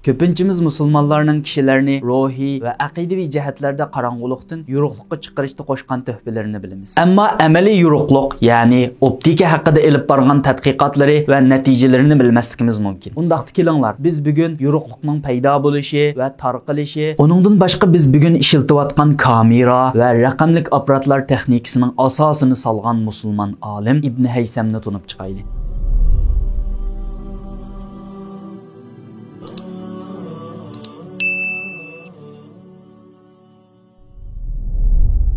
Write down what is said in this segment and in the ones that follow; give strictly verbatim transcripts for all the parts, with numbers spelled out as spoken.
كۆپىنچىمىز مۇسۇلمانلارنىڭ كىشىلەرنى روھىي ۋە ئەقىدىۋى جەھەتلەردە قاراڭغۇلۇقتىن يورۇقلۇققا چىقىرىشتا قوشقان تۆھپىلىرىنى بىلىمىز. ئەمما ئەمەلىي يورۇقلۇق، يەنى ئوپتىكا ھەققىدە ئېلىپ بارغان تەتقىقاتلىرى ۋە نەتىجىلىرىنى بىلمەسلىكىمىز مۇمكىن. ئۇنداقتا كېلىڭلار، بىز بۈگۈن يورۇقلۇقنىڭ پەيدا بولۇشى ۋە تارقىلىشى، ئۇنىڭدىن باشقا بىز بۈگۈن ئىشلىتىۋاتقان كامېرا ۋە رەقەملىك ئاپپاراتلار تېخنىكىسىنىڭ ئاساسىنى سالغان مۇسۇلمان ئالىم ئىبن ھەيسەمنى تونۇپ چىقايلى.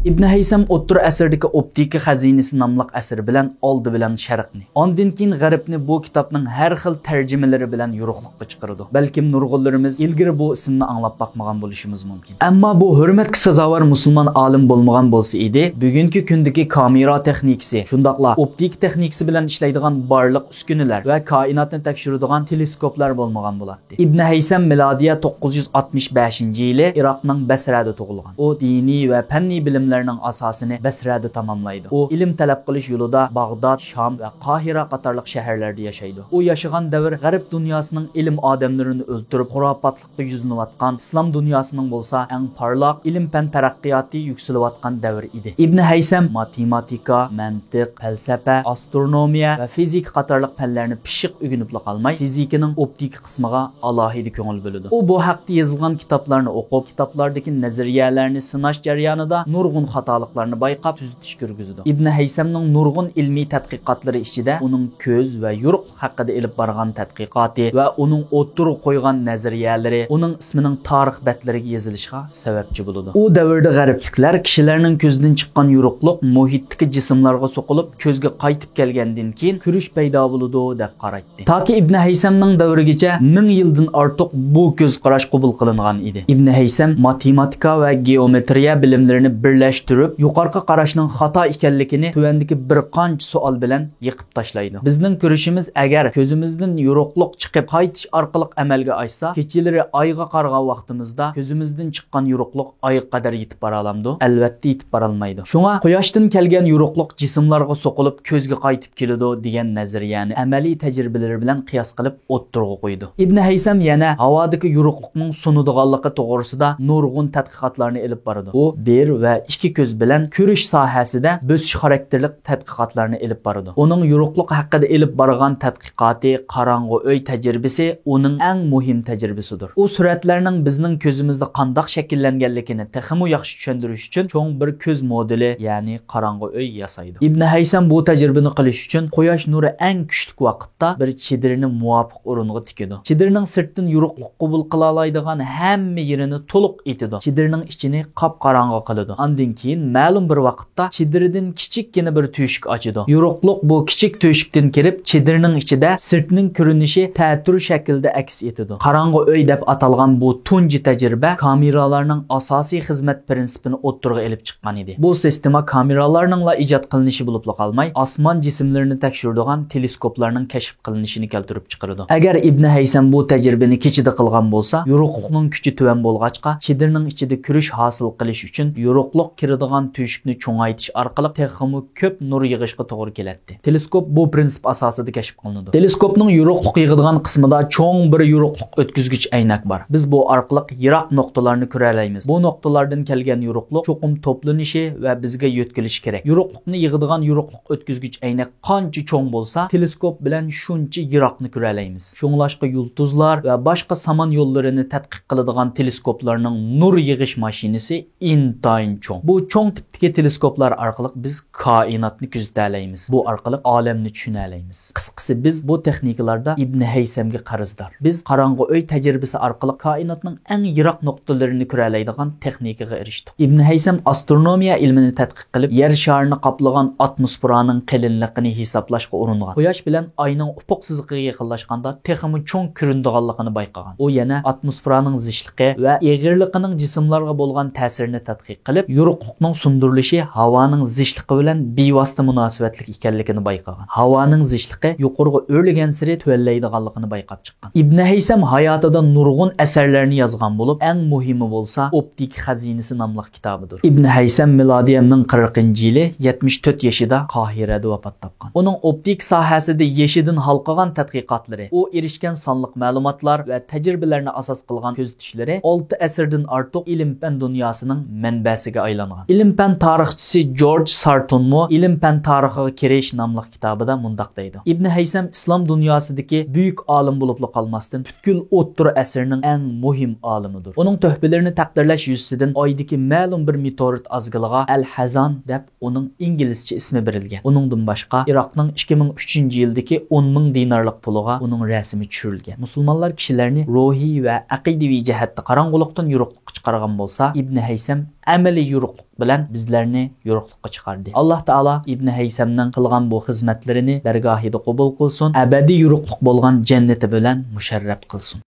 ئىبن ھەيسەم ئوتتۇرا ئەسىردىكى ئوپتىكا خەزىنىسى ناملىق ئەسىرى بىلەن ئالدى بىلەن شەرقنى، ئاندىن كېيىن غەربنى بۇ كىتابنىڭ ھەر خىل تەرجىمىلىرى بىلەن يورۇقلۇققا چىقىرىدۇ. بەلكىم نۇرغۇنلىرىمىز ئىلگىرى بۇ ئىسىمنى ئاڭلاپ باقمىغان بولۇشىمىز مۇمكىن. ئەمما بۇ ھۆرمەتكە سازاۋەر مۇسۇلمان ئالىم بولمىغان بولسا ئىدى، بۈگۈنكى كۈندىكى كامېرا تېخنىكىسى، شۇنداقلا ئوپتىكا تېخنىكىسى بىلەن ئىشلەيدىغان بارلىق ئۈسكۈنىلەر ۋە كائىناتنى تەكشۈرىدىغان تېلېسكوپلار بولمىغان بولاتتى. ئىبن ھەيسەم مىلادىيە توققۇز يۈز ئاتمىش بەشىنچى يىلى ئىراقنىڭ بەسرەدە تۇغۇلغان. ئۇ دىنىي ۋە پەننىي بىلىملەرنىڭ ئاساسىنى بەسرەدە تاماملايدۇ. ئۇ ئىلىم تەلەپ قىلىش يولىدا باغداد، شام ۋە قاھىرە قاتارلىق شەھەرلەردە ياشايدۇ. ئۇ ياشىغان دەۋر غەرب دۇنياسىنىڭ ئىلىم ئادەملىرىنى ئۆلتۈرۈپ، خۇراپاتلىققا يۈزلىنىۋاتقان، ئىسلام دۇنياسىنىڭ بولسا ئەڭ پارلاق، ئىلىم-پەن تەرەققىياتى يۈكسىلىۋاتقان دەۋر ئىدى. ئىبن ھەيسەم ماتېماتىكا، مەنتىق، پەلسەپە، ئاسترونومىيە ۋە فىزىكا قاتارلىق پەنلەرنى پىششىق ئۆگىنىپلا قالماي، فىزىكىنىڭ ئوپتىكا قىسمىغا ئالاھىدە كۆڭۈل بۆلىدۇ. ئۇ بۇ ھەقتە يېزىلغان كىتابلارنى ئوقۇپ، كىتابلاردىكى نەزەرىيەلەرنى سىناش جەريانىدا نۇرغۇن خاتالىقلارنى بايقاپ، تۈزىتىش كىرگۈزىدۇ. ئىبن ھەيسەمنىڭ نۇرغۇن ئىلمىي تەتقىقاتلىرى ئىچىدە ئۇنىڭ كۆز ۋە يورۇقلۇق ھەققىدە ئېلىپ بارغان تەتقىقاتى ۋە ئۇنىڭ ئوتتۇرىغا قويغان نەزەرىيەلىرى ئۇنىڭ ئىسمىنىڭ تارىخ بەتلىرىگە يېزىلىشىغا سەۋەبچى بولىدۇ. ئۇ دەۋردە غەربلىكلەر كىشىلەرنىڭ كۆزىدىن چىققان يورۇقلۇق مۇھىتتىكى جىسىملارغا سوقۇلۇپ، كۆزگە قايتىپ كەلگەندىن كېيىن كۆرۈش پەيدا بولىدۇ، دەپ قارايتتى. تاكى ئىبن ھەيسەمنىڭ دەۋرىگىچە مىڭ يىلدىن ئارتۇق بۇ كۆز قاراش قوبۇل قىلىنغان ئىدى. ئىبن ھەيسەم ماتېماتىكا ۋە گېئومېترىيە بىلىملىرىنى بىرلەشتۈرۈپ، يۇقىرىقى قاراشنىڭ خاتا ئىكەنلىكىنى تۆۋەندىكى بىر قانچە سوئال بىلەن يېقىپ تاشلايدۇ. بىزنىڭ كۆرۈشىمىز ئەگەر كۆزىمىزدىن يورۇقلۇق چىقىپ قايتىش ئارقىلىق ئەمەلگە ئاشسا، كېچىلىرى ئايغا قارىغان ۋاقتىمىزدا كۆزىمىزدىن چىققان يورۇقلۇق ئايغا قەدەر يېتىپ بارالامدۇ؟ ئەلۋەتتە يېتىپ بارالمايدۇ. شۇڭا قۇياشتىن كەلگەن يورۇقلۇق جىسىملارغا سوقۇلۇپ كۆزگە قايتىپ كېلىدۇ دېگەن نەزەرىيەنى ئەمەلىي تەجرىبىلىرى بىلەن قىياس قىلىپ ئوتتۇرىغا قويىدۇ. ئىبن ھەيسەم يەنە ھاۋادىكى يورۇقلۇقنىڭ سۇنىدىغانلىقى توغرىسىدا نۇرغۇن تەتقىقاتلارنى ئېلىپ بارىدۇ. ئۇ بىر ۋە ئىككى كۆز بىلەن كۆرۈش ساھەسىدە بۆسۈش خاراكتېرلىك تەتقىقاتلارنى ئېلىپ بارىدۇ. ئۇنىڭ يورۇقلۇق ھەققىدە ئېلىپ بارغان تەتقىقاتى قاراڭغۇ ئۆي تەجرىبىسى ئۇنىڭ ئەڭ مۇھىم تەجرىبىسىدۇر. ئۇ سۈرەتلەرنىڭ بىزنىڭ كۆزىمىزدە قانداق شەكىللەنگەنلىكىنى تېخىمۇ ياخشى چۈشەندۈرۈش ئۈچۈن چوڭ بىر كۆز مودېلى، يەنى قاراڭغۇ ئۆي ياسايدۇ. ئىبن ھەيسەم بۇ تەجرىبىنى قىلىش ئۈچۈن قۇياش نۇرى ئەڭ كۈچلۈك ۋاقىتتا بىر چېدىرنى مۇۋاپىق ئورۇنغا تىكىدۇ. چېدىرنىڭ سىرتتىن يورۇقلۇق قوبۇل قىلالايدىغان ھەممە يېرىنى تولۇق ئېتىدۇ. چېدىرنىڭ ئىچىنى قاپقاراڭغۇ قىلىدۇ. ئاندىن كېيىن مەلۇم بىر ۋاقىتتا چېدىرىدىن كىچىككىنە بىر تۆشۈك ئاچىدۇ. يورۇقلۇق بۇ كىچىك تۆشۈكتىن كىرىپ، چېدىرنىڭ ئىچىدە سىرتنىڭ كۆرۈنۈشى تەتۈر شەكىلدە ئەكس ئېتىدۇ. قاراڭغۇ ئۆي دەپ ئاتالغان بۇ تۇنجى تەجرىبە كامېرالارنىڭ ئاساسىي خىزمەت پىرىنسىپىنى ئوتتۇرىغا ئېلىپ چىققان ئىدى. بۇ سىستېما كامېرالارنىڭلا ئىجاد قىلىنىشى بولۇپلا قالماي، ئاسمان جىسىملىرىنى تەكشۈرىدىغان تېلېسكوپلارنىڭ كەشىپ قىلىنىشىنى كەلتۈرۈپ چىقىرىدۇ. ئەگەر ئىبن ھەيسەم بۇ تەجرىبىنى كېچىدە قىلغان بولسا، يورۇقلۇقنىڭ كۈچى تۆۋەن بولغاچقا، چېدىرنىڭ ئىچىدە كۆرۈش ھاسىل قىلىش ئۈچۈن يورۇقلۇق كىرىدىغان تۆشۈكنى چوڭايتىش ئارقىلىق تېخىمۇ كۆپ نۇر يىغىشقا توغرا كېلەتتى. تېلېسكوپ بۇ پىرىنسىپ ئاساسىدا كەشىپ قىلىنىدۇ. تېلېسكوپنىڭ يورۇقلۇق يىغىدىغان قىسمىدا چوڭ بىر يورۇقلۇق ئۆتكۈزگۈچ ئەينەك بار. بىز بۇ ئارقىلىق يىراق نۇقتىلارنى كۆرەلەيمىز. بۇ نۇقتىلاردىن كەلگەن يورۇقلۇق چوقۇم توپلىنىشى ۋە بىزگە يۆتكىلىشى كېرەك. يورۇقلۇقنى يىغىدىغان يورۇقلۇق ئۆتكۈزگۈچ ئەينەك قانچە چوڭ بولسا، تېلېسكوپ بىلەن شۇنچە يىراقنى كۆرەلەيمىز. شۇڭلاشقا يۇلتۇزلار ۋە باشقا سامان يوللىرىنى تەتقىق قىلىدىغان تېلېسكوپلارنىڭ نۇر يىغىش ماشىنىسى ئىنتايىن چوڭ. بۇ چوڭ تىپتىكى تېلېسكوپلار ئارقىلىق بىز كائىناتنى كۆزىتەلەيمىز. بۇ ئارقىلىق ئالەمنى چۈشىنەلەيمىز. قىسقىسى، بىز بۇ تېخنىكىلاردا ئىبن ھەيسەمگە قەرزدار. بىز قاراڭغۇ ئۆي تەجرىبىسى ئارقىلىق كائىناتنىڭ ئەڭ يىراق نۇقتىلىرىنى كۆرەلەيدىغان تېخنىكىغا ئېرىشتۇق. ئىبن ھەيسەم ئاسترونومىيە ئىلمىنى تەتقىق قىلىپ، يەر شارىنى قاپلىغان ئاتموسفېرانىڭ قېلىنلىقىنى ھېسابلاشقا ئۇرۇنغان. قۇياش بىلەن ئاينىڭ ئۇپۇق سىزىقىغا يېقىنلاشقاندا تېخىمۇ چوڭ كۆرۈنىدىغانلىقىنى بايقىغان. ئۇ يەنە ئاتموسفېرانىڭ زىچلىقى ۋە ئېغىرلىقىنىڭ جىسىملارغا بولغان تەسىرىنى تەتقىق قىلىپ، يورۇق يورۇقلۇقنىڭ سۇندۇرۇلۇشى ھاۋانىڭ زىچلىقى بىلەن بىۋاسىتە مۇناسىۋەتلىك ئىكەنلىكىنى بايقىغان. ھاۋانىڭ زىچلىقى يۇقىرىغا ئۆرلىگەنسېرى تۆۋەنلەيدىغانلىقىنى بايقاپ چىققان. ئىبن ھەيسەم ھاياتىدا نۇرغۇن ئەسەرلەرنى يازغان بولۇپ، ئەڭ مۇھىمى بولسا ئوپتىك خەزىنىسى ناملىق كىتابىدۇر. ئىبن ھەيسەم مىلادىيە مىڭ قىرىقىنچى يىلى يەتمىش تۆت يېشىدا قاھىرەدە ۋاپات تاپقان. ئۇنىڭ ئوپتىك ساھەسىدە يېشىدىن ھالقىغان تەتقىقاتلىرى، ئۇ ئېرىشكەن سانلىق مەلۇماتلار ۋە تەجرىبىلەرنى ئاساس قىلغان كۆزىتىشلىرى ئالتە ئەسىردىن ئارتۇق ئىلىم-پەن دۇنياسىنىڭ مەنبەسىگە ئايلانغان. ئىلىم-پەن تارىخچىسى جورج سارتونمۇ ئىلىم-پەن تارىخىغا كىرىش ناملىق كىتابىدا مۇنداق دەيدۇ: ئىبن ھەيسەم ئىسلام دۇنياسىدىكى بۈيۈك ئالىم بولۇپلا قالماستىن، پۈتكۈل ئوتتۇرا ئەسىرنىڭ ئەڭ مۇھىم ئالىمىدۇر. ئۇنىڭ تۆھپىلىرىنى تەقدىرلەش يۈزىسىدىن ئايدىكى مەلۇم بىر مېتېئورىت ئازگىلىغا ئەل ھەزان دەپ ئۇنىڭ ئىنگلىزچە ئىسمى بېرىلگەن. ئۇنىڭدىن باشقا، ئىراقنىڭ ئىككى مىڭ ئۈچىنچى يىلدىكى ئون مىڭ دىنارلىق پۇلىغا ئۇنىڭ رەسىمى چۈشۈرۈلگەن. مۇسۇلمانلار كىشىلەرنى روھىي ۋە ئەقىدىۋى جەھەتتە قاراڭغۇلۇقتىن يورۇقلۇققا چىقارغان بولسا، ئىبن ھەيسەم ئەمەلىي يورۇقلۇق بىلەن بىزلەرنى يورۇقلۇققا چىقاردى. ئاللا تائالا ئىبن ھەيسەمنىڭ قىلغان بۇ خىزمەتلىرىنى دەرگاھىدا قوبۇل قىلسۇن، ئەبەدىي يورۇقلۇق بولغان جەننىتى بىلەن مۇشەررەپ قىلسۇن.